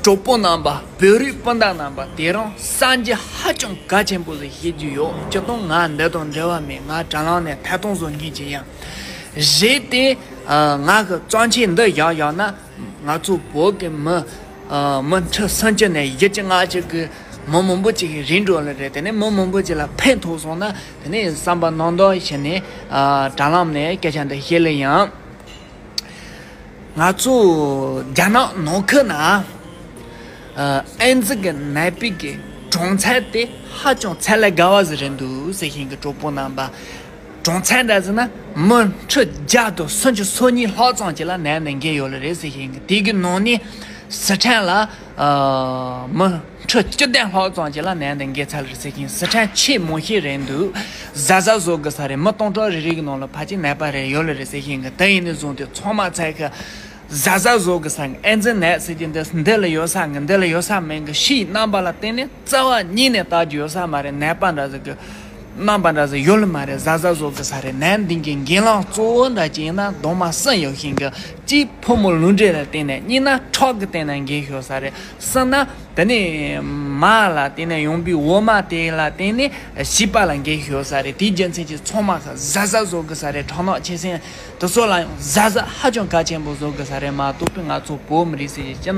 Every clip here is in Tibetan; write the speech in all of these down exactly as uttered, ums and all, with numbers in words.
གྲོགས་པོ་རྣམ་པ། བོད་རིགས་སྤུན་ཟླ་རྣམ་པ། དེ་རིང་སངས་རྒྱས་ཧ་ཅང་གལ་ཆེན་པོ་ཞིག་བཤད་རྒྱུ་ཡོད། སྤྱིར་བཏང་ང་འདི་དང་འབྲེལ་བ་མེད། ང་དྲ་ལམ་ནས་ཐད་གཏོང་བཟོ་མཁན་ཅིག་ཡིན། རེད་དེ། ཨ། ང་གི་བརྩམས་ཆོས་འདི་བཞག་བཞག་ན། ང་ཚོ་བོད་ཀྱི་མི། ཨ། མི་ཁྲི་སུམ་ཅུ་ནས་བཞི་བཅུ་ལྔ་བཅུ་གི་མི་མང་པོ་ཅིག་རིག་འགྲོ་ལེ་རེད། དེ་ནས་མི་མང་པོ་ཅིག་ལ་ཕན་ཐོགས་སོང་ན། དེ་ནས་བསམ་པ་རྣམ་དག་བྱས་ནས། ཨ། དྲ་ལམ་ནས་སྐད་ཆ་འདི་བཤད་ལེ་ཡིན། ང་ཚོ་རྒྱ་ནག་ནང་ཁུལ་ན། ཨ། ཨེ་ཙི་གི་ནད་པའི་གི་གྲངས་ཚད་དེ་ཧ་ཅང་ཚད་ལས་བརྒལ་བ་ཞིག་རེད་འདུག་ཟེར་མཁན་གྱི་གྲོགས་པོ་རྣམ་པ། གྲངས་ཚད་འདྲ་ཟེར་ན་མི་ཁྲི་བརྒྱ་དང་སུམ་ཅུ་སོ་གཉིས་ལྷག་ཙམ་ཅིག་ལ་ནད་འདི་འགོས་ཡོད་ལེ་རེད་ཟེར་མཁན་གྱི། དེ་གི་ནང་ནས་སི་ཁྲོན་ལ། ཨ། མི་ཁྲི་བཅུ་བདུན་ལྷག་ཙམ་ཅིག་ལ་ནད་འདི་འགོས་ཚར་ལེ་རེད་ཟེར་མཁན། སི་ཁྲོན་ཆེས་མང་ཤོས་རེད་འདུག། གཟའ་གཟའ་བཟོ་དགོས་ས་རེད། མི་སྟོང་ཕྲག་རེ་རེ་གི་ནང་ལ་ཕལ་ཆེར་ནད་པ་རེ་ཡོད་ལེ་རེད་ཟེར་མཁན་གྱི། དེ་ཡིན་ནས་བཟུང་སྟེ་ཚང་མ་ཚད་ཀྱི་གཟའ་གཟའ་བཟོ་དགོས་ས། ཨེ་ཙི་ནད་ཟེར་གྱི་འདི་འདི་ལ་ཡོད་ས་གི་འདི་ལ་ཡོད་ས་མིན་གི། ཕྱིའི་རྣམ་པ་ལ་བརྟེན་ནས་རྩ་བ་ཉིད་ནས་བལྟ་རྒྱུ་ཡོད་ས་མ་རེད། ནད་པ་འདྲ་ཟིག་གི་རྣམ་པ་འདྲ་ཟིག་ཡོད་ལེ་མ་རེད། གཟའ་གཟའ་བཟོ་དགོས་ས་རེད། ནད་འདི་གི་འགོས་ལམ་གཙོ་བོ་འདྲ་ཅིག་ཡིན་ན་གདོང་མ་གསུམ་ཡོད་མཁན་གྱི། གཅིག་ཕོ་མོ་ལུས་འབྲེལ་ལ་བརྟེན་ནས། གཉིས་ན་ཁྲག་གི་སྟེང་ནས་འགོས་ཤོར་ས་རེད། གསུམ་ན་དེ་ནས་མ་ལ་བརྟེན་ནས་ཡོང་པའི་འོ་མ་དེ་ལ་བརྟེན་ནས་བྱིས་པ་ལ་འགོས་ཤོར་ས་རེད། དེའི་རྒྱུ་མཚན་གྱིས་ཚང་མ་གི་གཟའ་གཟའ་བཟོ་དགོས་ས་རེད། དྲག་ནག་ཆེ་སེམས་དེ་ཚོ་ལ་ཡང་གཟའ་གཟའ་ཧ་ཅང་གལ་ཆེན་པོ་བཟོ་དགོས་ས་རེད། མ་གཏོགས་པའི་ང་ཚོ་བོད་མི་རིགས་ཟེར་གྱི་སྤྱིར་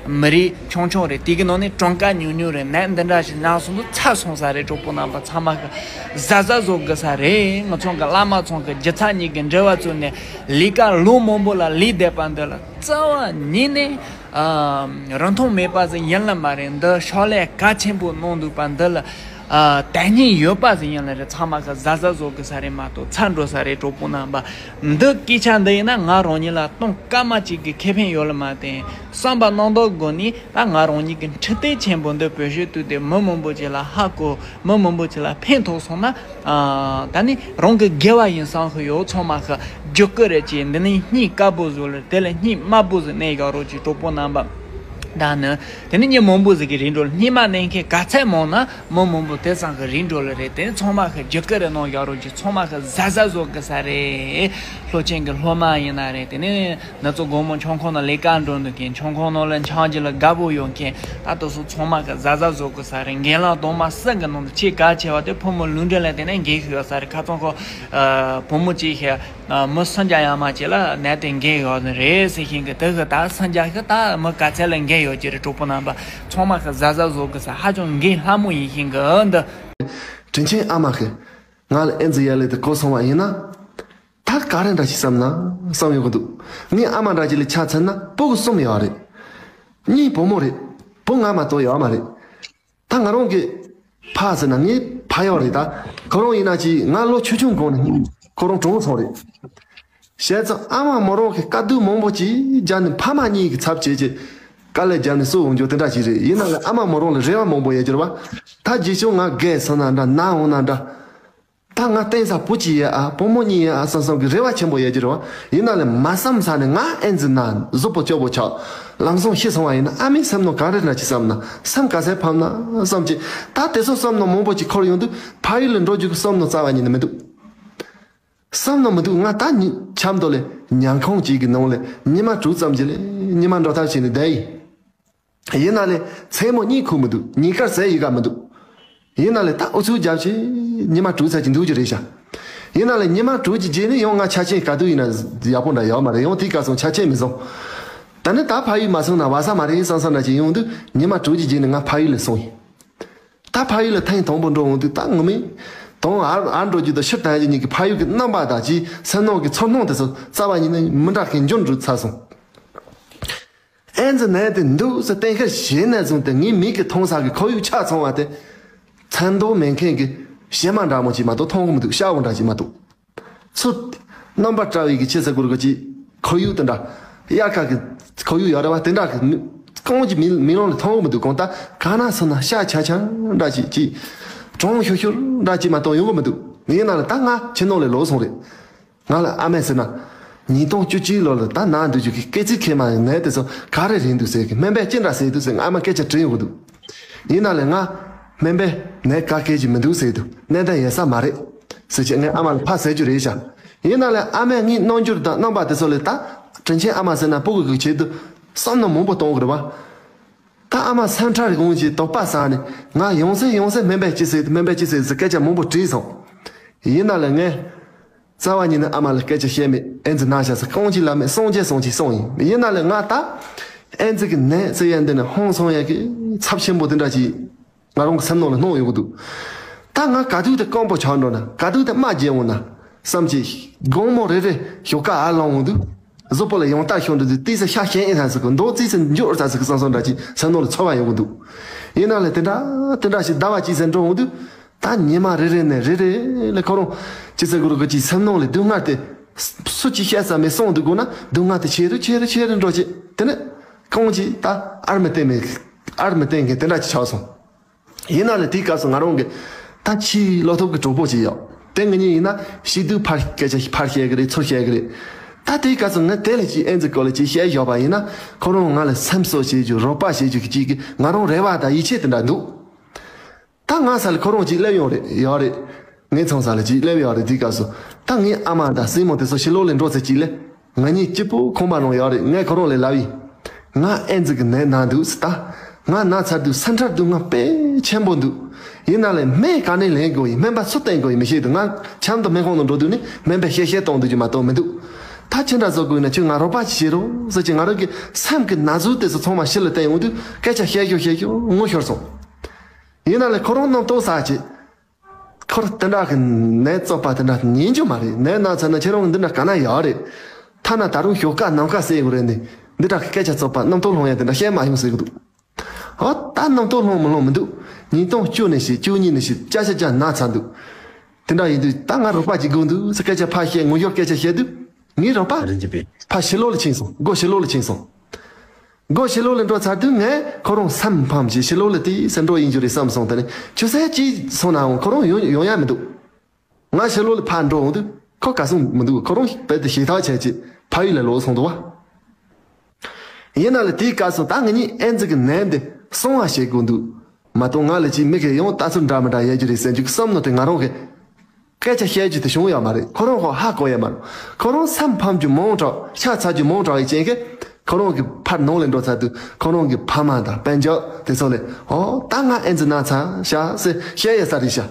ན་མི་རིགས་ཆུང་ཆུང་རེད། དེ་གི་ནང་ནས་གྲངས་ཀ་ཉུང་ཉུང་རེད། ནད་འདི་འདྲ་ཞིག་ན་སོང་དུས་ཚར་སོང་ས་རེད། གྲོགས་པོ་རྣམ་པ་ཚང་མ་གི་གཟའ་གཟའ་བཟོ་དགོས་ས་རེད། ང་ཚོ་གི་བླ་མ་ཚང་གི་རྒྱུ་ཚ་གཉིས་ཀྱི་འབྲེལ་བ་བཙུགས་ནས་ལས་ཀ་ལོ་མང་པོ་ལ་ལས་བསྡད་པ་འདི་ལ་རྩ་བ་ཉིད་ནས། ཨ། རིན་ཐང་མེད་པ་ཟིག་ཡིན་ལེ་མ་རེད། འདི་ཕྱག་ལས་གལ་ཆེན་པོ་གནང་འདུག་པ་འདི་ལ། ཨ། དོན་སྙིང་ཡོད་པ་ཟིག་ཡིན་ལེ་རེད། ཚང་མ་གི་གཟའ་གཟའ་བཟོ་དགོས་ས་རེད། མ་གཏོགས་ཚར་འགྲོ་ས་རེད། གྲོགས་པོ་རྣམ་པ། འདི་སྐད་ཆ་འདི་ཡིན་ན་ང་རང་ཉིད་ལ་གཏོང་སྐར་མ་གཅིག་གི་ཁེ་ཕན་ཡོད་ལེ་མ་བརྟེན། བསམ་པ་རྣམ་དག་སྒོ་ནས་ད་ང་རང་ཉིད་ཀྱི་འཕྲུལ་དེབ་ཆེན་པོ་འདི་བེད་སྤྱོད་བཏང་སྟེ་མི་མང་པོ་ཅིག་ལ་ཧ་གོ། མི་མང་པོ་ཅིག་ལ་ཕན་ཐོགས་སོང་ན། ཨ། ད་ནི་རང་གི་དགེ་བ་ཡིན་བསམ་གི་ཡོད། ཚང་མ་གི་རྒྱུ་སྐར་རེད་ཅེས། འདི་ནི་སྙིང་དཀར་པོ་ཟིག་ལ་དེ་ལ་སྙིང་དམར་པོ་ཟིག་གནས་བཞག་རོགས་ཅེས། གྲོགས་པོ་རྣམ་པ། ད་ནི་དེ་ནི་མི་མང་པོ་ཟིག་གིས་རིག་འགྲོ་ལེ། སྙིང་དམར་གནས་མཁན་ག་ཚད་མང་ན་མི་མང་པོ་དེ་ཙམ་གྱིས་རིག་འགྲོ་ལེ་རེད། དེ་ནི་ཚང་མ་གི་རྒྱུ་སྐར་རེ་གནང་བཞག་རོགས་ཅེས། ཚང་མ་གི་གཟའ་གཟའ་བཟོ་དགོས་ས་རེད། སློབ་ཆེན་གྱི་སློབ་མ་ཡིན་ན་རེད། དེ་ནི་ང་ཚོ་དགོང་མོ་ཆང་ཁང་ནང་ལས་ཀ་འགྲོ་འདུག་མཁན། ཆང་ཁང་ནང་ལ་ཆང་རྒྱུ་ལ་དགའ་པོ་ཡོད་མཁན། ད་དེ་ཚོ་ཚང་མ་གི་གཟའ་གཟའ་བཟོ་དགོས་ས་རེད། འགོས་ལམ་གདོང་མ་གསུམ་གི་ནང་དུ་ཆེས་གལ་ཆེ་བ་དེ་ཕོ་མོ་ལུས་འབྲེལ་ལ་བརྟེན་ནས་འགོས་ཤོར་ས་རེད། ཁ་སང་ཁོ། ཨ། བུ་མོ་གཅིག་གིས། ཨ། མི་སུམ་བརྒྱ་ཡར་མར་ཅིག་ལ་ནད་དེ་འགོས་ཡོད་ནི་རེད་ཟེར་མཁན་གྱི། དེ་གི་ད་སུམ་བརྒྱ་གི་ད་མི་ག་ཚད་ལ་འགོས་ཡོད་ཀྱི་རེད། གྲོགས་པོ་རྣམ་པ་ཚང་མ་གི་གཟའ་གཟའ་བཟོ་དགོས་ས། ཧ་ཅང་འགན་ལྷག་མོ་ཡིན་མཁན་གྱི་འདི། དྲིན་ཆེན་ཨ་མ་གིས་ང་ལ་ཨེ་ཙི་ཡོད་ལེ་དེ་གོ་སོང་བ་ཡིན་ན། ད་ག་རེ་འདྲ་ཞིག་བསམ་ན་བསམ་ཡོང་གི་འདུག། ངའི་ཨ་མ་འདྲ་ཅིག་ལ་ཆ་མཚོན་ན་སྤུ་གུ་གསུམ་ཡོད་རེད། གཉིས་བུ་མོ་རེད། བུ་ང་མ་གཏོགས་ཡོད་མ་རེད། ད་ང་རང་གི་ཕ་ཟེར་ན་ངའི་ཕ་ཡོད་རེད། ད་ཁོ་རང་ཡིན་ན་ཅིག་ང་ལོ་ཆུང་ཆུང་གོང་ནས་ཁོ་རང་གྲོངས་སོང་རེད། བྱས་ཙང་ཨ་མ་མོ་རང་གིས་དཀའ་སྡུག་མང་པོ་ཅིག་བརྒྱབ་ནས་ཕ་མ་གཉིས་ཀྱི་ཚབ་བྱས་བྱས་དཀའ་ལས་བརྒྱབ་ནས་གསོ་འོང་རྒྱུ་དེ་འདྲ་ཞིག་རེད། ཡིན་ན་ཡང་ཨ་མ་མོ་རང་ལ་རེ་བ་མང་པོ་ཡོད་རྒྱུ་རེད་བ། ད་རྗེས་ཕྱོགས་ང་རྒས་སོང་ན་འདྲ། ན་འོང་ན་འདྲ། ད་ང་བརྟེན་ས་བུ་གཅིག་ཡོད་ཨ། བུ་མོ་གཉིས་ཡོད་ཨ་བསམ་བསམ་གྱི་རེ་བ་ཆེན་པོ་ཡོད་རྒྱུ་རེད་བ། ཡིན་ན་ལས་མ་བསམ་ས་ནས་ང་ཨེ་ཙི་ན་གཟུགས་པོ་སྐྱོ་པོ་ཆགས། ལམ་སང་ཤི་སོང་བ་ཡིན་ན་ཨ་མའི་སེམས་ནང་ག་རེ་འདྲ་ཅིག་བསམ་ན། སེམས་ག་ཚད་ཕམ་ན་བསམ་གྱི། ད་དེ་ཚོ་བསམ་ནང་མང་པོ་ཅིག་འཁོར་ཡོང་དུས་ཕ་ཡུལ་ལ་འགྲོ་རྒྱུ་གི་བསམ་ནང་རྩ་བ་ཉིད་ནས་མི་འདུག། བསམ་ནང་མི་འདུག། ང་ད་ཉི་ཆབ་མདོ་ལས་ཉལ་ཁང་གཅིག་གི་ནང་ལ་ཉི་མ་དྲུག་ཙམ་ཅིག་ལ་ཉི་མ་འགྲོ་ཐབས་བྱས་ནས་བསྡད་ཡིན། ཡིན་ན་ལས་མཚན་མོ་གཉིད་ཁུག་མི་འདུག། ཉིན་དཀར་ཟས་ཡི་ག་མི་འདུག། ཡིན་ན་ལས་ད་ཨུ་ཚུགས་རྒྱབ་བྱས་ཉི་མ་དྲུག་ཙམ་ཅིག་འདུག་རྒྱུ་རེད་ཤག། ཡིན་ན་ལས་ཉི་མ་དྲུག་ཅིག་རྗེས་ནས་ཡང་ང་ཆ་རྐྱེན་ག་དུས་ཡིན་ན་ཡག་པོ་འདྲ་ཡོད་མ་རེད། ཡང་དེའི་སྐབས་སུ་ཆ་རྐྱེན་མི་བཟང་། ད་ནི་ད་ཕ་ཡུལ་མ་སོང་ན་བ་ས་མ་རེད་བསམ་བསམ་འདྲ་ཅིག་ཡོང་དུས་ཉི་མ་དྲུག་ཅིག་རྗེས་ནས་ང་ཕ་ཡུལ་ལ་སོང་ཡིན། ད་ཕ་ཡུལ་ལ་ཐེངས་དང་པོ་འགྲོ་འོང་དུས་ད་ངོ་མས་དང་ཨར་ཨར་འགྲོ་རྒྱུ་དང་ཕྱིར་ཐོན་རྒྱུ་གཉིས་ཀྱི་ཕ་ཡུལ་གྱི་རྣམ་པ་དང་ཅིག་སེམས་ནང་གི་ཚོར་སྣང་དེ་ཚོ་རྩ་བ་ཉིད་ནས་མི་འདྲ་མཁན་འགྱུར་འགྲོ་ཚར་སོང་། ཨེ་ཙི་ནད་དེ་འདུག་ཟེར་གཏན་འཁེལ་བྱས་ནས་བཟུང་སྟེ་ངའི་མིག་གིས་མཐོང་ས་གི་ཁོར་ཡུག་ཆ་ཚང་བ་དེ་མཚན་མདོག་མེད་མཁན་གྱི་བྱེ་མ་འདྲ་མོ་ཅིག་མ་གཏོགས་མཐོང་གི་མི་འདུག། ཤ་བོ་འདྲ་ཅིག་མ་གཏོགས། ཚུར་རྣམ་པར་བཀྲ་བའི་གི་ཕྱི་ཚེ་གུར་གི་ཅིག་ཁོར་ཡུག་དེ་འདྲ། དབྱར་ཁ་གི་ཁོར་ཡུག་ཡོད་རེད་བ། དེ་འདྲ་གི་མི་གང་གི་མི་མི་ལོང་ལ་མཐོང་གི་མི་འདུག། གང་ལྟར་ག་ན་སོང་ན་ཤ་ཆ་ཆ་འདྲ་ཅིག་ཅིག་གྲང་ཤུར་ཤུར་འདྲ་ཅིག་མ་གཏོགས་ཡོང་གི་མི་འདུག། ཡིན་ན་ལ་ད་ང་ཕྱི་ནང་ལ་ལོག་སོང་རེད། ང་ལ་ཨ་མས་ཟེར་ན། ཉིས་སྟོང་བཅུ་གཅིག་ལོ་ལ་ད་ན་འདུག་རྒྱུ་གི་སྐེ་ཚིགས་ཁེ་མ་ནད་དེ་ཚོ་ག་རེ་རེད་འདུག་ཟེར་གི། སྨན་པས་ཅི་འདྲ་ཟེར་འདུག་ཟེར་ང་ཨ་མ་སྐད་ཆ་དྲིས་ཡོང་གི་འདུག། ཡིན་ན་ལས་ང་སྨན་པས་ནད་ག་གེ་ཅིག་མི་འདུག་ཟེར་འདུག། གནས་སྟངས་ཡོད་ས་མ་རེད་ཟེར་བྱས་ངས་ཨ་མ་ལ་ཕར་ཟེར་རྒྱུ་རེད་ཤག། ཡིན་ན་ལས་ཨ་མས་ངའི་རྣམ་འགྱུར་དང་རྣམ་པ་དེ་ཚོ་ལས་ད་དྲིན་ཆེན་ཨ་མ་ཟེར་ན་སྤུ་གུ་གི་ཆེད་དུ་བསམ་མནོ་མང་པོ་གཏོང་གི་རེད་བ། ཨ་མ་སེམས་ཁྲལ་གྱི་དབང་གིས་དོགས་པ་ཟ་ནས་ང་ཡང་སེ་ཡང་སེ་སྨན་པས་ཅི་ཟེར་སྨན་པས་ཅི་ཟེར་ཟེར་སྐད་ཆ་མང་པོ་དྲིས་སོང་། ཡིན་ན་ལས་ངས། རྩ་བ་ཉིད་ནས་ཨ་མ་ལ་སྐད་ཆ་བཤད་མེད། ཨེ་ཙི་ན་ཤ་ཟེར་རྐང་གཅིག་ལ་མེད་སངས་རྒྱས་སངས་རྒྱས་སོང་ཡིན། ཡིན་ན་ལས་ང་ད་ཨེ་ཙི་གི་ནད་ཟེར་ཡ་འདི་ནས་ཧང་སང་ཡ་གི་ཚབས་ཆེན་པོ་དེ་འདྲ་ཅིག་ང་རང་གི་སེམས་ནང་ལ་སྣང་ཡོང་གི་འདུག་ད་ང་ག་དུས་དེ་རྐང་པ་ཆག་འགྲོ་ན་ག་དུས་དེ་རྨ་རྒྱས་འོང་ན་བསམ་གྱི་དགོང་མོ་རེ་རེ་ཞོགས་ཀ་ཨ་ལང་འོང་དུས་གཟུགས་པོ་ལ་ཡང་ལྟར་ཤོར་འགྲོ་དུས་ཏི་ཙི་ཤ་ཞན་ཨེ་ཐང་ཟེར་གི་མདོག་ཙི་ཙི་འགྱུར་ཐང་ཟེར་གི་བསམ་བསམ་འདྲ་ཅིག་སེམས་ནང་ལ་ཚོར་བ་ཡོང་གི་འདུག་ཡིན་ན་ལས་དེ་འདྲ་དེ་འདྲ་ཞིག་ཟླ་བ་གཅིག་ཙམ་འགྲོ་འོང་དུས། ད་ཉི་མ་རེ་རེ་ནས་རེ་རེ་ལ་ཁོ་རང་ཅི་ཟེར་དགོས་རུ་གི་ཅིག་སེམས་ནང་ལ་སྡུག་བསྔལ་དེ་སུ་གཅིག་བཤད་ས་མེད་སོང་འདུག་དགོས་ན་སྡུག་བསྔལ་དེ་ཆེ་རུ་ཆེ་རུ་ཆེ་རུ་འགྲོ་ཅིག་དེ་ནས་གང་ཅིག་ད་ཨར་མི་བསྟན་མེད་ཨར་མི་བསྟན་མཁན་དེ་འདྲ་ཅིག་ཆགས་སོང་། ཡིན་ན་ལས་དེའི་སྐབས་སུ་ང་རང་གི་ད་ཕྱིའི་བློ་ཐོབ་ཀྱི་གྲོགས་པོ་ཅིག་ཡོད། དེ་ངེད་གཉིས་ཡིན་ན་ཕྱི་དུས་ཕར་སྐད་ཆ་ཕར་བཤད་གི་རེད་ཚུར་བཤད་གི་རེད། ད་དེའི་སྐབས་སུ་ངས་དེ་ལ་ཅིག་ཨེ་ཙི་སྐོར་ལ་ཅིག་བཤད་ཡོད་པ་ཡིན་ན་ཁོ་རང་ང་ལ་སེམས་གསོ་བྱེད་རྒྱུ་རོགས་པ་བྱེད་རྒྱུ་གི་ཅིག་གི་ང་རང་རེ་བ་དང་ཡིད་ཆེས་དེ་འདྲ་འདུག་ད་ང་ས་ལ་ཁོ་རང་གཅིག་སླེབས་ཡོང་རེད་ཡོད་རེད། ངའི་ཚང་ས་ལ་གཅིག་སླེབས་ཡོད་རེད་དེའི་སྐབས་སུ། ད་ངའི་ཨ་མ་དང་སྲིང་མོ་དེ་ཚོ་ཕྱི་ལོགས་ལ་འགྲོ་ཚེ་གཅིག་ལས། ང་གཉིས་གཅིག་པུ་ཁང་པ་ནང་ཡོད་རེད། ངས་ཁོ་རང་ལ་ལབ་ཡིན། ང་ཨེ་ཙི་གི་ནད་ན་འདུག་ཟེར་ད། ང་ན་ཚར་དུས་སེམས་ཁྲལ་སྡུག་བསྔལ་དཔེ་ཆེན་པོ་འདུག་ཡིན་ན་ལས་སྨན་ག་ནས་ལེན་དགོས་ཡིན་སྨན་པ་སུ་བསྟེན་དགོས་ཡིན་མི་ཤེས་འདུག་ང་ཆབ་མདོ་སྨན་ཁང་དུ་འགྲོ་དུས་ནི་སྨན་པས་བཤད་བཤད་གཏོང་འདུག་རྒྱུ་མ་གཏོགས་མི་འདུག་ད་ཅི་འདྲ་བཟོ་དགོས་ཡིན་ན་ཁྱོད་ང་རོགས་པ་ཅིག་བྱེད་རོགས་ཟེར་གྱི་ང་རང་གི་སེམས་ཀྱི་ན་ཟུག་དེ་ཚོ་ཚང་མ་ཕྱི་ལ་བསྟན་ཡོང་དུས་སྐད་ཆ་བཤད་ཞོར་བཤད་ཞོར་ངུ་ཤོར་སོང་། ཡིན་ན་ལས་ཁོ་རང་རྣམ་རྟོག་ཟ་ཅིག་ཁོར་དེ་འདྲ་གི་ནད་བཙོག་པ་དེ་འདྲ་ཉན་རྒྱུ་མ་རེད། ནད་ན་ཚར་ན་ཁྱེད་རང་འདི་འདྲ་ག་ན་ཡོད་རེད། ཐ་ན་ད་རུང་ཞོགས་ཀ་ནམ་མཁའ་གསལ་དགོས་རེད་ནི། འདི་འདྲ་གི་སྐད་ཆ་བཙོག་པ་རྣམ་རྟོག་སློང་ཡ་དེ་འདྲ་བཤད་མ་ཡོང་ཟེར་གི་འདུག་ཨོ་ད་རྣམ་རྟོག་སློང་མི་སློང་མི་འདུག་ཉིས་སྟོང་བཅུ་ནས་བྱས་བཅུ་གཉིས་ནས་བྱས་བརྒྱ་ཆ་བརྒྱ་ན་ཚར་འདུག་དེ་འདྲ་ཡིན་དུས་ད་ང་རོགས་པ་ཅིག་དགོས་འདུག་ཟེར་སྐད་ཆ་ཕར་བཤད་ངུ་ཞོར་སྐད་ཆ་བཤད་དུས། ངའི་རོགས་པ་རིན་ཆེན་པས་ཕར་ཕྱི་ལོགས་ལ་ཕྱིན་སོང་། སྒོ་ཕྱི་ལོགས་ལ་ཕྱིན་སོང་། སྒོ་ཕྱི་ལོགས་ལ་འགྲོ་ཚར་དུས་ངས་ཁོ་རང་སེམས་ཕམ་བྱས་ཕྱི་ལོགས་ལ་དེའི་སེམས་འགྲོ་ཡིན་རྒྱུ་རེད་བསམ་སོང་། དེ་ནས་ཆུ་ཚོད་གཅིག་སོང་ནའང་ཁོ་རང་ཡོང་ཡོང་ཡ་མི་འདུག་ང་ཕྱི་ལོགས་ལ་ཕར་འགྲོ་འོང་དུས་ཁོ་ག་སོང་མི་འདུག་ཁོ་རང་རྦད་དེ་ཞེ་ཐག་བྱས་རྗེས་ཕ་ཡུལ་ལ་ལོག་སོང་འདུག་བ། ཡིན་ན་ལ་དེའི་སྐབས་སུ་ད་ང་གཉིས་ཨེ་ཙི་གི་ནད་འདི་སྲུང་བ་བྱེད་དགོས་འདུག་མ་གཏོགས་ང་ལ་ཅིག་མི་གིས་ཡང་ལྟ་ཚུལ་འདྲ་མི་འདྲ་ཡོད་རྒྱུ་རེད་ཟེར་རྒྱུ་གི་བསམ་བློ་དེ་ང་རང་གི་སྐད་ཆ་བཤད་རྒྱུ་དེ་བྱུང་ཡོད་མ་རེད། ཁོ་རང་ཧ་གོ་ཡོད་མ་རེད། ཁོ་རང་སེམས་ཕམ་རྒྱུ་མང་དྲགས་ཤ་ཚ་རྒྱུ་མང་དྲགས་ཡི་རྐྱེན་གྱིས་ཁོ་རང་གི་ཕར་ནང་ལ་འགྲོ་ཚར་དུས་ཁོ་རང་གི་ཕ་མ་དང་དཔལ་འབྱོར་དེ་ཚོ་ལས་ཨོ་ད་ང་ཨེ་ཙི་ན་ཚར་ཤག་ཟེར་བཤད་ཡོད་ས་རེད་ཤག་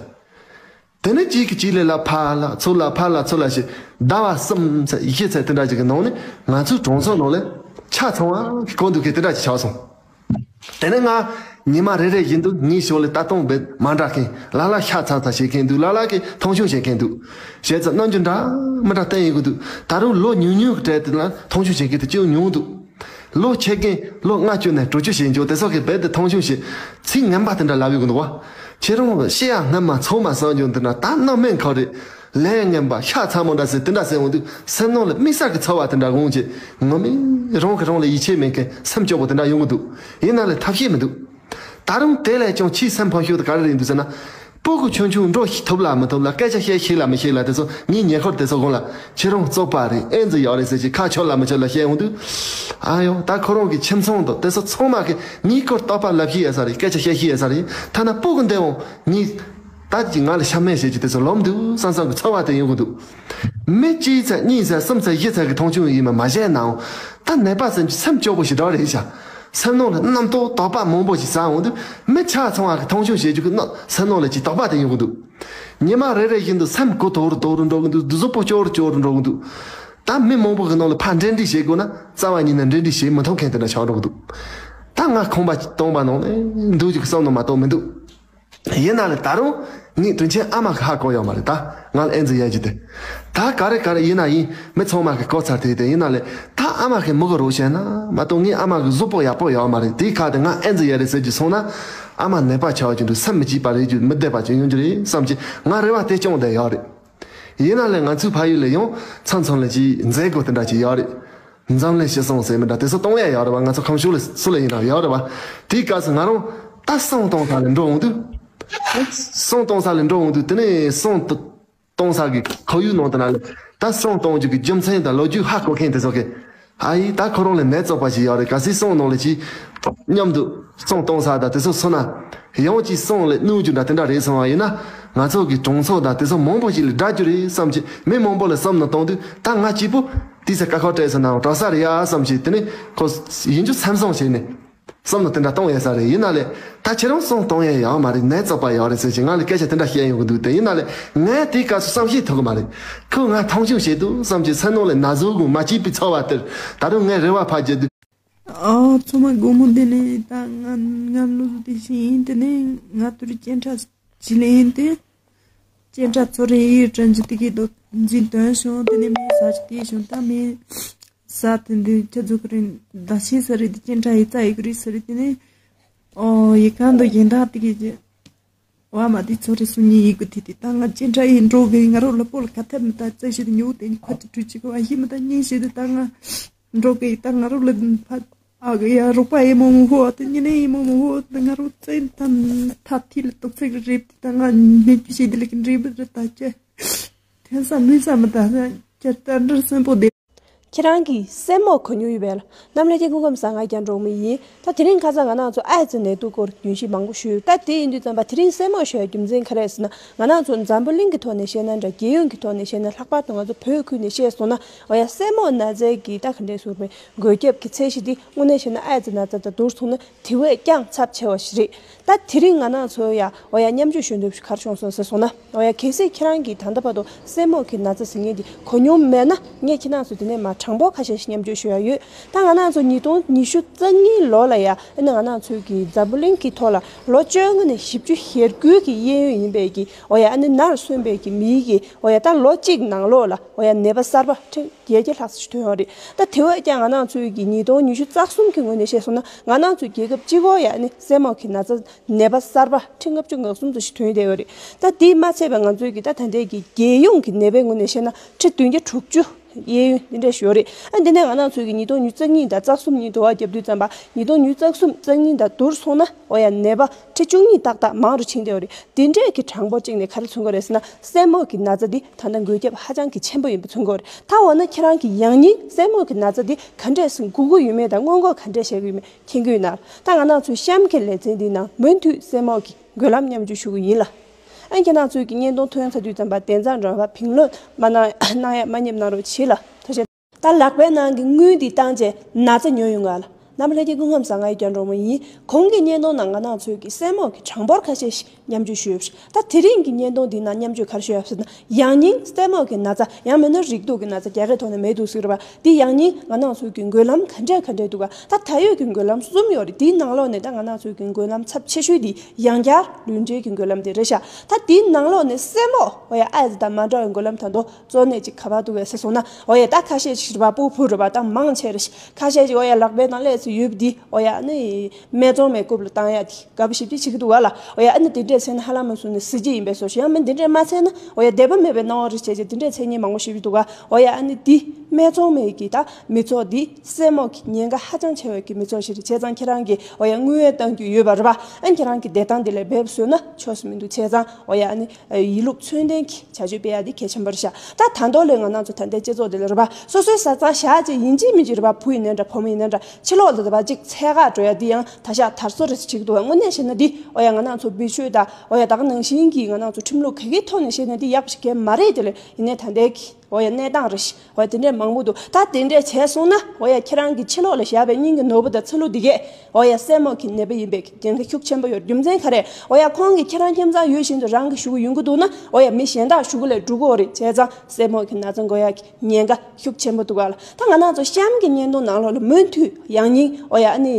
དེ་ནས་གཅིག་གིས་གཅིག་ལ་ལ་ཕར་ལ་ཚུར་ལ་ཕར་ལ་ཚུར་ལ་ཞེས་ཟླ་བ་གསུམ་ཚེ་བཞི་ཚེ་དེ་འདྲ་ཅིག་གི་ནང་ནས་ང་ཚོའི་གྲོང་ཚོ་ནང་ལ་ཆ་ཚང་བ་གི་གོ་འདུག་གི་དེ་འདྲ་ཅིག་ཆགས་སོང་། དེ་ནས་ང་ཉི་མ་རེ་རེ་བཞིན་དུ་ངའི་ཞོར་ལ་ལྟ་སྟངས་རྦད་མ་འདྲ་མཁན་ལ་ལ་ཤ་ཚ་ཚ་བྱེད་མཁན་འདུག་ལ་ལ་གིས་མཐོང་ཆུང་བྱེད་མཁན་འདུག་བྱས་ཙང་རྣམ་འགྱུར་འདྲ་མི་འདྲ་བསྟན་ཡོང་གི་འདུག་ད་རུང་ལོ་ཉུང་ཉུང་གི་གྲས་དེ་ལ་མཐོང་ཆུང་བྱེད་མཁན་དེ་ཅུང་ཉུང་འདུག་ལོ་ཆེ་མཁན་ལོ་ལྔ་བཅུ་ནས་དྲུག་ཅུ་བྱེད་འཇོག་དེ་ཚོ་གིས་རྦད་དེ་མཐོང་ཆུང་བྱེད་ཚིག་ངན་པ་དེ་འདྲ་ལབ་ཡོང་གི་འདུག་བ། ཁྱེད་རང་ཤི་ཡ་སྔ་མ་ཚང་མ་བསམ་རྒྱུ་འདི་འདྲ་ད་རྣམ་སྨིན་ཁོ་རེད། ལས་ངན་པ་ཤ་ཚ་མོ་འདྲ་ཟེར་དེ་འདྲ་ཟེར་འོང་དུས་སེམས་ནང་ལ་དམིགས་བསལ་གྱི་ཚོར་བ་དེ་འདྲ་འོང་རྗེས་ངོ་མས་རང་གིས་རང་ལ་ཡིད་ཆེས་མེད་མཁན་སེམས་སྐྱོ་པོ་དེ་འདྲ་ཡོང་གི་འདུག་ཡིན་ན་ལས་ཐབས་ཤེས་མི་འདུག་ད་རུང་དེ་ལས་ཀྱང་ཆེས་སེམས་ཕམ་ཤོས་དེ་ག་རེ་རེད་འདུག་ཟེར་ན། སྤུ་གུ་ཆུང་ཆུང་འགྲོ་ཐུབ་ལ་མི་ཐུབ་ལ་སྐད་ཆ་བཤད་ཤེས་ལ་མི་ཤེས་ལ་དེ་ཚོ་ངའི་ཉེ་འཁོར་དེ་ཚོ་གོང་ལ་ཁྱེད་རང་བཙོག་པ་རེད་ཨེ་ཙི་ཡོད་རེད་ཟེར་གྱི་ཁ་ཆོད་ལ་མི་ཆོད་ལ་བཤད་འོང་དུས། ཨ་ཡོ་ད་ཁོ་རང་གི་ཁྱིམ་ཚང་དང་དེ་ཚོ་ཚང་མ་གི་ངའི་སྐོར་རྟོག་པ་ལབ་ཤེས་ཡོད་ས་རེད། སྐད་ཆ་བཤད་ཤེས་ཡོད་ས་རེད། ཐ་ན་སྤུ་གུ་འདི་འོང་ངའི་ད་ཀྱི་ང་ལ་ཤ་མེད་བྱེད་ཀྱི་དེ་ཚོ་ལོབས་འདུག་བསམ་བསམ་གི་ཚོར་བ་དེ་ཡོང་གི་འདུག་མི་གཅིག་ཚེ་གཉིས་ཚེ་གསུམ་ཚེ་བཞི་ཚེ་གི་མཐོང་ཆུང་ཡིན་མ་མ་བྱས་ནའང་ད་ནད་པ་ཟེར་གྱི་སེམས་སྐྱོ་པོ་ཞིག་འདྲ་རེད་ཤག་སེམས་ནང་ལ་རྣམ་རྟོག་དོགས་པ་མང་པོ་ཞིག་ཟ་འོང་དུས་མི་ཆ་ཚང་བ་གི་མཐོང་ཆུང་བྱེད་རྒྱུ་གི་རྣམ་སེམས་ནང་ལ་ཅིག་དོགས་པ་དེ་ཡོང་གི་འདུག་ཉི་མ་རེ་རེ་བཞིན་དུ་སེམས་གོ་དོག་རུ་དོག་རུ་འགྲོ་གི་འདུག་གཟུགས་པོ་སྐྱོ་རུ་སྐྱོ་རུ་འགྲོ་གི་འདུག་ད་མི་མང་པོ་གི་ནང་ལ་ཕར་འབྲེལ་འདྲིས་བྱེད་དགོས་ན་རྩ་བ་ཉིད་ནས་འབྲེལ་འདྲིས་བྱེད་མི་ཐུབ་མཁན་དེ་འདྲ་ཆགས་འགྲོ་གི་འདུག་ད་ང་ཁང་པ་སྟོང་པ་ནང་ནས་འདུག་རྒྱུ་གི་བསམ་བློ་མ་གཏོགས་མི་འདུག་ཡིན་ན་ལས་ད་རུང་ངས་དྲིན་ཆེན་ཨ་མ་གི་ཧ་གོ་ཡོད་མ་རེད། ད་ང་ལ་ཨེ་ཙི་ཡོད་རྒྱུ་དེ་ད་ག་རེ་ག་རེ་ཡིན་ན་ཡིན་མི་ཚང་མ་གི་གོ་ཚར་དེ་དེ་ཡིན་ན་ལས་ད་ཨ་མ་གི་མི་གི་རོགས་བྱས་ན་མ་གཏོགས་ངའི་ཨ་མ་གི་གཟུགས་པོ་ཡག་པོ་ཡོད་མ་རེད། དེའི་ཁ་དེ་ང་ཨེ་ཙི་ཡོད་རེད་ཟེར་རྒྱུ་སོང་ན་ཨ་མ་ནད་པ་ཆགས་རྒྱུ་འདུག་སེམས་མི་སྐྱིད་པ་རེད་རྒྱུ་མི་བདེ་པ་ཅིག་ཡོང་རྒྱུ་རེད་བསམ་གྱི་ང་རེ་བ་དེ་སྐྱོང་བསྡད་ཡོད་རེད། ཡིན་ན་ལས་ང་ཚོའི་ཕ་ཡུལ་ལ་ཡང་མཚམས་མཚམས་ལ་ཅིག་མཛད་སྒོ་དེ་འདྲ་ཅིག་ཡོད་རེད། འཛམ་གླིང་སྤྱི་བསང་ཟེར་མི་འདྲ་དེ་ཚོ་གཏོང་ཡ་ཡོད་རེད་བ། ང་ཚོ་ཁམས་ཕྱོགས་ལ་སུ་ལ་ཡིན་ན་ཡོད་རེད་བ། དེའི་སྐབས་སུ་ང་རང་ད་བསང་གཏོང་ས་ལ་འགྲོ་འོང་དུས། བསང་གཏོང་ས་ལ་འགྲོ་འོང་དུས་དེ་ནས་བསང་གཏོང་ས་གི་ཁོར་ཡུག་ནང་དེ་ན་ལ་ད་བསང་གཏོང་རྒྱུ་གི་རྒྱུ་མཚན་དང་ལོ་རྒྱུས་ཧ་གོ་མཁན་དེ་ཚོ་གི། ཨ་ཡིས་ད་ཁོ་རང་ལ་ནད་བཙོག་པ་ཞིག་ཡོད་རེད། གལ་སྲིད་བསང་ནང་ལ་ཅིག་མཉམ་དུ་བསང་གཏོང་ས་དང་དེ་ཚོ་སོང་ན་ཡང་ཅིག་བསང་ལ་བསྣུན་རྒྱུ་འདྲ་དེ་འདྲ་རེད་སོང་བ་ཡིན་ན་ང་ཚོ་གི་གྲོང་ཚོ་དང་དེ་ཚོ་མང་པོ་ཞིག་ལ་འདྲ་རྒྱུ་རེད་བསམ་གྱི་མི་མང་པོ་ལ་བསམ་ནས་གཏོང་དུས་ད་ང་གཅིག་པུ་དེ་ཚེ་དཀའ་ཁག་སྤྲད་སོང་ནའང་དྲག་ས་རེད་ཡ་བསམ་གྱི་དེ་ནས་ཁོ་ཡིན་རྒྱུ་སེམས་བཟང་བྱས་ནས། བསམ་བློ་དེ་འདྲ་གཏོང་ཡས་ས་རེད། ཡིན་ན་ལས་ད་ཁྱེད་རང་གསུང་གཏོང་ཡས་ཡོད་མ་རེད། ནད་བཙོག་པ་ཡོད་རེད་ཟེར་གྱི་ང་ལ་སྐད་ཆ་དེ་འདྲ་བཤད་ཡོང་གི་འདུག་དེ་ཡིན་ན་ལས་ངས་དེའི་སྐབས་སུ་བསམ་ཤེས་ཐུབ་གི་མ་རེད། ཁོས་ང་མཐོང་ཆུང་བྱེད་འདུག་བསམ་གྱི་སེམས་ནང་ལས་ན་ཟུག་གི་མ་སྐྱིད་པའི་ཚོར་བ་དེར་ད་རུང་ངས་རེ་བ་ཕར་བརྒྱབ་འདུག་ཨོ་ཚང་མ་དགོང་མོ་འདི་ནས་ད་ང་ང་ལོ་དེ་བཞིན་ཡིན། དེ་ནས་ང་དུ་རུ་སྐྱེ་འཕྲད་ཅི་ལེ་ཡིན་ཏེ། སྐྱེ་འཕྲད་ཚོ་རེ་ཡི་དྲན་རྒྱུ་དེ་གའི་དོ་འཛིན་དོན་བྱུང་། དེ་ནས་མི་ས་ཅི་དེ་བྱུང་། ད་མི་ས་དེ་འདི་ཁྱེད་ཚོ་གི་རིན་ད་ཤི་ས་རེད། དེ་སྐྱེ་འཕྲད་ཡི་ཙ་ཡི་གི་རིགས་ས་རེད། དེ་ནས་ཨོ་ཡི་གང་དུ་ཡིན་ད་དེ་གའི་བ་མ་དེ་ཚོ་རེ་སུ་ཉིད་ཡི་གི་དེ་དེ་ད་ང་སྐྱེ་འཕྲད་ཡི་འགྲོ་གི་ང་རོ་ལ་པོ་ལ་ཁ་ཐབས་མི་ད་རྩེ་ཤི་དེ་ཉོ་དེ་ཁ་ཐུ་ཁྲུ་ཅི་གི་བ་ཤི་མི་ད་ཉིན་ཤི་དེ་ད་ང་འགྲོ་གི་ད་ང་རོ་ལ་ཕ་ཨ་གི་ཡ་རོགས་པ་ཡི་མོ་མོ་ཧོ་ད་ཉི་ནས་ཡི་མོ་མོ་ཧོ་ད་ང་རོ་རྩེ་ད་ཐ་ཐི་ལ་ཏོག་ཙེ་གི་རེབ་དེ་ད་ང་ནས་ཀྱི་ཤི་དེ་ལ་གི་རེབ་རེ་ད་ཅེ། དེ་ས་མི་ས་མི་ད་ས་ཁྱེད་ལྟར་འདྲ་སེམས་པོ་བདེ། ཁྱེད་རང་གིས་སྲས་མོ་གོ་མྱོང་ཡོད་པས། གནམ་ལྷ་རྒྱལ་སྐུ་ཁམས་བཟང་། ང་རྒྱལ་འབྲོག་མི་ཡིན། ད་དེ་རིང་ཁ་སང་ང་རང་ཚོ་ཨའི་ཙི་ནད་དུག་སྐོར་རྒྱུན་ཤེས་མང་པོ་ཞུས། ད་དེ་ཡིན་དུས་ཙམ་པ་དེ་རིང་སྲས་མོ་ཞུ་བའི་རྒྱུ་མཚན་ག་རེ་ཟེར་ན། ང་རང་ཚོ་འཛམ་བུ་གླིང་གི་ཐོག་ནས་བཤད་ན་འདྲ། རྒྱལ་ཡོངས་ཀྱི་ཐོག་ནས་བཤད་ན། ལྷག་པར་དུ་ང་ཚོ་བོད་ཁུལ་ནས་བཤད་སོང་ན། འོ་ཡ་སྲས་མོ་ན་ཚའི་གི་ད་ག་འདྲས་ཟུར་པའི་འགོས་ཁྱབ་ཀྱི་ཚད་གཞི་འདི་དངོས་གནས་བཤད་ན་ཨའི་ཙི་ན་ཚ་དང་བསྡུར་སོང་ན་དེ་བས་ཀྱང་ཚབས་ཆེ་བ་ཞིག་རེད། ད་དེ་རིང་ང་རང་ཚོ་ཡ་འོ་ཡ་མཉམ་སྤྱོད་ཞུ་འདོད་ཞུ་གར་བྱུང་སོང་ཟེར་སོང་ན། འོ་ཡ་གལ་སྲིད་ཁྱེད་རང་གིས་ད་ལྟ་བར་དུ་སྲས་མོ་གི་ན་ཚ་ཟེར་མཁན་འདི་གོ་མྱོང་མེད་ན། ངས་ཁྱེད་རང་ཚོ་དེ་ནས་མ་གྲངས་འབོར་ཁ་ཤས་ཤིག་མཉམ་སྤྱོད་ཞུ་ཡ་ཡོད། ད་ང་རང་ཚོ་ཉིས་སྟོང་ཉི་ཤུ་རྩ་གཉིས་ལོ་ལ་ཡ་ཨ་ནི་ང་རང་ཚོའི་གི་འཛམ་བུ་གླིང་གི་ཐོག་ལ་ལོ་བཅོ་ལྔ་ནས་བཞི་བཅུ་ཞེ་དགུ་གི་གཡས་གཡོན་ཡིན་པའི་གི་འོ་ཡ་ཨ་ནི་ནར་སོན་པའི་གི་མིའི་གི་འོ་ཡ་ད་ལོ་གཅིག་ནང་ལོགས་ལ་འོ་ཡ་ནད་པ་གསར་པ་ཁྲི་བརྒྱད་བརྒྱ་ལྷག་ཙམ་ཞིག་ཐོན་ཡོད་རེད། ད་དེ་བས་ཀྱང་ང་རང་ཚོའི་གི་ཉིས་སྟོང་ཉི་ཤུ་རྩ་གསུམ་གི་ངོས་ནས་བཤད་སོང་ན། ང་རང་ཚོའི་རྒྱལ་ཁབ་སྤྱི་ཁོག་ཡ་ཨ་ནི་སྲས་མོ་གི་ན་ཚ་ནད་པ་གསར་པ་ཁྲི་ལྔ་བཅུ་ང་གསུམ་ཙམ་ཞིག་ཐོན་བསྡད་ཡོད་རེད། ད་དེས་མ་ཚད་པའི་ང་ཚོའི་གི་ད་ད་ལྟའི་གི་རྒྱལ་ཡོངས་ཀྱི་ནད་པའི་ངོས་ནས་བཤད་ན་ཁྲི་བདུན་བརྒྱ་དྲུག་ཅུ་གཡས་གཡོན་འདི་འདྲ་ཞིག་ཡོད་རེད། ཨ་འདི་ནས་ང་རང་ཚོའི་གི་ཉིས་སྟོང་ཉི་ཤུ་རྩ་གཉིས་དང་རྩ་གསུམ་གཉིས་དུ་བ་བརྒྱབ་དུས་ཙམ་པ། ཉིས་སྟོང་ཉི་ཤུ་རྩ་གསུམ་རྩ་གཉིས་དང་བསྡུར་སོང་ན་འོ་ཡ་ནད་པ་ཁྲི་བཅུ་གཉིས་ཏག་ཏག་མང་རུ་ཕྱིན་བསྡད་ཡོད་རེད། དེ་འདྲས་ཀྱི་གྲངས་འབོར་གཅིག་ནས་ག་རེ་མཚོན་གྱི་རེད་ཟེར་ན། སྲས་མོ་གི་ན་ཚ་འདི་ད་ལྟ་འགོས་ཁྱབ་ཧ་ཅང་གི་ཆེན་པོ་ཡིན་པ་མཚོན་གྱི་ཡོད་རེད། ད་འོ་ན་ཁྱེད་རང་གིས་ཡང་སྙིང་སྲས་མོ་གི་ན་ཚ་འདི་ག་འདྲས་སེ་འགོ་གི་ཡོད་མེད་དང་སྔོན་འགོག་ག་འདྲས་བྱེད་ཀྱི་ཡོད་མེད་མཁྱེན་གྱི་ཡོད་ན། ད་ང་རང་ཚོའི་གཤམ་གྱི་ལེ་ཚན་འདིའི་ནང་མུ་མཐུད་སྲས་མོ་གི་འགོས་ལམ་མཉམ་སྤྱོད་ཞུ་གི་ཡིན་ལ། ཨ་ཁྱེད་རང་ཚོའི་གི་བརྙན་ཐུང་ཐོན་ཚར་དུས་ཙམ་པ་དེ་ཚང་འགྲོ་བ་བིང་ལོན་མ་གནང་གནང་ཡ་མ་ཉེས་གནང་རོགས་བྱེད་ལ། ཐུགས་རྗེ། ད་ལག་པའི་ནང་གི་དངུལ་འདི་བཏང་རྗེས་ན་ཚ་ཉོ་ཡོང་ང་ལ། རྣམ་པ་ལྷན་རྒྱས་སྐུ་ཁམས་བཟང་། ང་ཡི་རྒྱ་འབྲོག་མོ་ཡིན། གོང་གི་བརྙན་ཐུང་ནང་ང་རང་ཚོའི་གི་སྲས་མོ་གི་གྲངས་འབོར་ཁ་ཤས་ཤིག་མཉམ་སྤྱོད་ཞུས་ཡོད་པ་རེད། ད་དེ་རིང་གི་བརྙན་ཐུང་འདི་ནང་མཉམ་སྤྱོད་ག་རེ་ཞུས་ཡོད་ཟེར་ན། ཡང་སྙིང་སྲས་མོ་གི་ན་ཚ། ཡང་མིན་ན་རེག་དུག་གི་ན་ཚ། རྒྱ་སྐད་ཐོག་ནས་མེད་དུག་ཟེར་བ། འདི་ཡང་སྙིང་ང་རང་ཚོའི་གི་འགོས་ལམ་ག་འདྲས་ག་འདྲས་འདུག་ག་ད་ད་ཡོད་ཀྱི་འགོས་ལམ་གསུམ་ཡོད་རེད། དེའི་ནང་ལོགས་ནས་ད་ང་རང་ཚོའི་གི་འགོས་ལམ་ཚབས་ཆེ་ཤོས་འདི་ཡང་བསྐྱར་ལུས་འབྲེལ་གྱི་འགོས་ལམ་དེ་རེད་ཤག་ད་དེའི་ནང་ལོགས་ནས་སྲས་མོ་འོ་ཡ་ཨའི་ཙི་དང་མ་འདྲ་བའི་འགོས་ལམ་ད་དུང་གཙོ་གནད་ཅིག་ག་པར་འདུག་གས་ཟེར་སོང་ན། འོ་ཡ་ད་ཁ་ཤས་ཅིག་རེད་པ། སྤུ་ཕུ་རེད་པ། ད་མང་ཆེ་རེད། ཁ་ཤས་ཅིག་འོ་ཡ་ལག་པའི་ནང་ལས་སུ་ཡོད་པ་འདི་འོ་ཡ་ནི་སྨད་འཚོང་མའི་རྐུབ་ལ་བཏང་ཡ་དེ། དགའ་པོ་ཞེ་པོ་ཅིག་བྱེད་ཀྱི་འདུག་ག་ལ། འོ་ཡ་ཨ་ནི་དེ་འདྲས་བྱས་ན་ཧ་ལམ་མ་སོང་ནས་གཟི་བརྗིད་ཡིན་པའི་བཟོ་ཞིག་ཡང་མིན་དེ་འདྲས་མ་བྱས་ན་འོ་ཡ་དད་པ་མེད་པའི་སྣང་བ་རེ་བྱས་བྱས་དེ་འདྲས་མཚན་ཉིད་མང་པོ་ཞེ་པོ་འདུག་ག་འོ་ཡ་ཨ་ནི་འདི་སྨད་འཚོང་མའི་གི་ད་མི་ཚོགས་འདི་སྲས་མོ་གི་ཉེན་ཁ་ཧ་ཅང་ཆེ་བའི་གི་མི་ཚོགས་ཤིག་རེད། བྱས་ཙང་ཁྱེད་རང་གིས་འོ་ཡ་དངུལ་བཏང་རྒྱུ་ཡོད་པ་རེད་པ། ཨ་ནི་ཁྱེད་རང་གི་བདེ་ཐང་འདི་ལ་འབེབས་བཟོས་ན་ཆོག་ས་མི་འདུག་བྱས་ཙང་འོ་ཡ་ཨ་ནི་ཡིན་ལུགས་མཚོན་ལྡན་གྱི་བྱ་སྤྱོད་སྤེལ་ཡ་འདི་གལ་ཆེན་པོ་རེད་ཤག་ད་ད་མདོ་ལས་ང་རང་ཚོ་ད་ལྟའི་སྤྱི་ཚོགས་འདི་ལ་རེད་པ། སོ་སོའི་བཟའ་ཚང་བཞག་ཅིག་ཡིན་གཅིག་མིན་གཅིག་རེད་པ། བུ་ཡིན་ནའི་འདྲ་བུ་མོ་ཡིན་ནའི་འདྲ། ཕྱི་ལོགས་ལ་རེད་པ་ཅིག་འཚོལ་ག་འགྲོ་ཡ་འདི་ཡང་ད་ཤག་དར་སོ་རེ་ཅིག་འདུག་དངོས་གནས་བཤད་ན་འདི་འོ་ཡ་ང་རང་ཚོ་བེད་སྤྱོད་ད་འོ་ཡ་ད་ག་ནང་བཞིན་གྱི་ང་རང་ཚོ་ཁྲིམས་ལུགས་ག་གེའི་ཐོག་ནས་བཤད་ན་འདི་ཡག་པོ་ཞིག་གང་མ་རེད། དེ་ལས་ཡིན་ནའི་ད་ལྟའི་གི་འོ་ཡ་གནས་སྟངས་རེད་ཤག་འོ་ཡ་དེ་འདྲས་མང་པོ་འདུག་ད་དེ་འདྲས་བྱས་སོང་ན་འོ་ཡ་ཁྱེད་རང་གི་ཕྱི་ལོགས་ལ་བཞག་པའི་སྙིང་གི་ནོར་བུ་དང་ཚ་ལུ་འདི་གས་འོ་ཡ་སྲས་མོ་གི་ནད་པ་ཡིན་པའི་ཉེན་ཁ་ཤུགས་ཆེན་པོ་ཡོད། རྒྱུ་མཚན་ག་རེ། འོ་ཡ་ཁོང་གིས་ཁྱེད་རང་ཁྱིམ་ཚང་ཡོད་བཞིན་དུ་རང་གི་ཞུ་གི་ཡོང་གི་འདུག་ན་འོ་ཡ་མི་གཞན་དག་ཞུ་གི་ལས་འགྲོ་གི་ཡོད་རེད། བྱས་ཙང་སྲས་མོ་གི་ན་ཚ་འགོ་ཡ་གི་ཉེན་ཁ་ཤུགས་ཆེན་པོ་འདུག་ག་ལ། ད་ང་རང་ཚོ་གཤམ་གྱི་བརྙན་ཐུང་ནང་ལོགས་ལ་མུ་མཐུད་ཡང་སྙིང་འོ་ཡ་ཨ་ནི་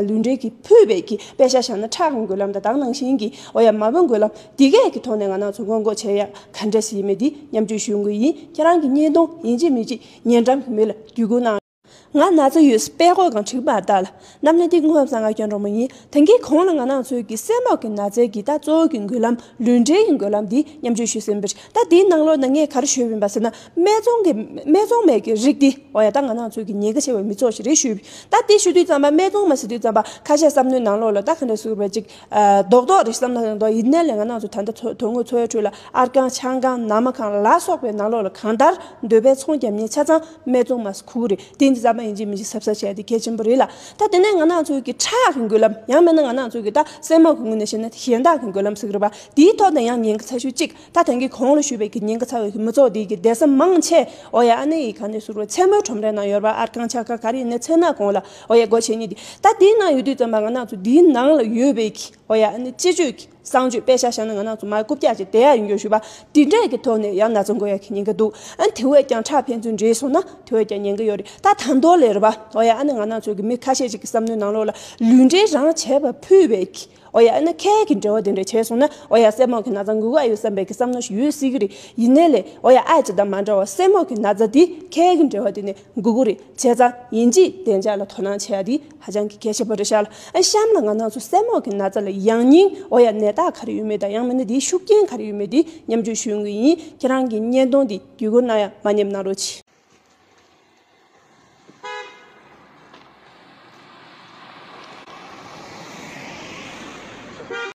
ལུས་འབྲེལ་གྱི་ཕུད་པའི་གི་དཔེ་ཆ་བཞག་ན་ཁྲག་གི་འགོས་ལམ་དང་ད་ག་ནང་བཞིན་གྱི་འོ་ཡ་མ་བུ་འགོས་ལམ་འདི་གས་ཀྱི་ཐོག་ནས་ང་རང་ཚོ་སྔོན་འགོག་བྱེད་ཡ་ག་འདྲས་ཡིན་མིན་འདི་མཉམ་སྤྱོད་ཞུ་གི་ཡིན། ཁྱེད་རང་གི་བརྙན་ཐུང་ཡིན་གཅིག་མིན་གཅིག་ཉེ་འགྲམ་གྱི་མི་ལ་བརྒྱུད་སྐུར་གནང་། ང་ན་ཚ་ཡོད་ཟེར་དཔེ་ཁོག་གང་འཁྲིག་མ་ལྟ་ལ། རྣམ་གླིང་ཏི་ཀུན་ཧབ་ས་ང་སྐྱོན་རོགས་མ་ཡིན། ད་གིན་གོང་ལ་ང་རང་ཚོའི་གི་སྲས་མོ་གི་ན་ཚའི་གི་ད་གཙོ་བོ་གི་འགོས་ལམ་ལུས་འབྲེལ་གི་འགོས་ལམ་འདི་མཉམ་སྤྱོད་ཞུས་ཟིན་པ་རེད། ད་དེའི་ནང་ལོགས་ན་ངས་ག་རེ་ཞུས་ཡིན་པ་ཟེར་ན། སྨད་འཚོང་གི་སྨད་འཚོང་མའི་གི་རིགས་འདི་འོ་ཡ་ད་ང་རང་ཚོའི་གི་ཉེན་ཁ་ཆེ་བའི་མི་ཚོགས་ཤིག་རེད་ཞུས། ད་དེ་ཞུ་དུས་ཙམ་པ་སྨད་འཚོང་མ་ཟེར་དུས་ཙམ་པ་ཁ་ཤས་བསམ་བློའི་ནང་ལོགས་ལ་ད་ག་འདྲ་ཟུར་བའི་ཅིག་རྡོག་རྡོག་རེད་བསམ་ན་རྡོག་ཡིན་ནའི་ལས་ང་རང་ཚོ་ད་ལྟ་དོ་དོ་དངོས་འཚོ་བའི་ཁྲོད་ལ་ཨར་ཁང་ཆང་ཁང་ནང་མ་ཁང་ལ་སོགས་པའི་ནང་ལོགས་ལ་གང་ལྟར་འདོད་པའི་ཚོང་རྒྱག་མཁན་ཆ་ཚང་སྨད་འཚོང་མ་ཟེར་ཁུག་རེད། དེ་འདི་ཙམ། མ་ཡིན་གཅིག་མིན་གཅིག་གཟབ་གཟབ་བྱས་ཏེ་གལ་ཆེན་པོ་རེད་ལ། ད་དེ་ནས་ང་རང་ཚོའི་གི་ཁྲག་གི་འགུལ་ལམ། ཡང་མིན་ན་ང་རང་ཚོའི་གི་ད་སེན་མོ་གི་ངོས་ནས་བཤད་ན་གཞན་དག་གི་འགུལ་ལམ་ཟེར་གི་རེད་པ། དེའི་ཐོག་ནས་ཡང་ཉེན་ཁ་ཚ་ཤོས་གཅིག་ད་ཐེངས་ཀྱི་གོང་ལ་ཞུས་པའི་གི་ཉེན་ཁ་ཚ་བའི་གི་མི་ཚོགས་དེའི་གི་སྡེ་ཚན་མང་ཆེ། འོ་ཡ། ཨ་ནི་ཡི་ག་ནས་ཟུར་བ་མཚན་མོའི་ཁྲོམ་རའི་ནང་ཡོད་པ། ཨར་ཁང་ཆ་ཁ་ག་རེ་ཡིན་ནའི་མཚན་ནག་གོང་ལ། འོ་ཡ། སྒོ་ཕྱེ་ཉིན་དེ། ད་དེའི་ནང་ཡོད་དུས་ཙམ་པ་ང་རང་ཚོ་དེའི་ནང་ལ་ཡོད་པའི་གི། འོ་ཡ། ཨ་ནི་སྤྱི་སྤྱོད་ཀྱི་གསང་སྤྱོད། དཔེ་ཆ་བཞག་ན་ང་རང་ཚོ་མ་རྐུབ་བཀྱག་ཅིག་བསྡད་ཡ་ཡིན་རྒྱུ་ཞུ་བ། དེ་འདྲས་ཀྱི་ཐོག་ནས་ཡང་ན་ཚ་འགོ་ཡ་གི་ཉེན་ཁ་འདུག་ཨ་ནི་དེ་བས་ཀྱང་ཁྲག་ཕན་ཚུན་འདྲེས་སོང་ན་དེ་བས་ཀྱང་ཉེན་ཁ་ཡོད་རེད། ད་ད་མདོ་ལས་རེད་པ། འོ་ཡ། ཨ་ནི་ང་རང་ཚོ་གི་མི་ཁ་ཤས་ཅིག་གི་བསམ་བློའི་ནང་ལོགས་ལ་ལུས་འབྲེལ་རང་བྱས་པ་ཕུད་པའི་གི། འོ་ཡ། ཨ་ནི་ཁལ་གྱི་འབྲེལ་བ་དེ་འདྲ་བྱས་སོང་ན། འོ་ཡ། སེན་མོ་གི་ན་ཚ་འགོ་གི་ཨ་ཡོད་བསམ་པའི་གི་བསམ་བློ་ཞིག་ཡོད་སྲིད་གི་རེད། ཡིན་ནའི་ལས། འོ་ཡ། ཨ་ཅེ་དང་མ་འདྲ་བ་སེན་མོ་གི་ན་ཚ་དེ་ཁལ་གྱི་འབྲེལ་བ་དེ་ནས་འགོ་གི་རེད། བྱས་ཙང་ཡིན་གཅིག་བདེ་འཇགས་ལ་དོ་སྣང་བྱེད་ཡ་དེ་ཧ་ཅང་གི་གལ་ཆེན་པོ་རེད་ཤག་ལ། ཨ་གཤམ་ལ་ང་རང་ཚོ་སེན་མོ་གི་ན་ཚ་ལ་ཡང་སྙིང་། འོ་ཡ། ནད་རྟགས་ག་རེ་ཡོད་མེད་དང་། ཡང་མིན་ན་དེའི་ཤུགས་རྐྱེན་ག་རེ་ཡོད་མེད་དེ་མཉམ་སྤྱོད་ཞུ་ཡོང་གི་ཡིན། ཁྱེད་རང་གི་བརྙན་ཐུང་དེ་བརྒྱུད་སྐུར་གནང་ཡ་མ་ཉེས་གནང་རོགས་གྱིས།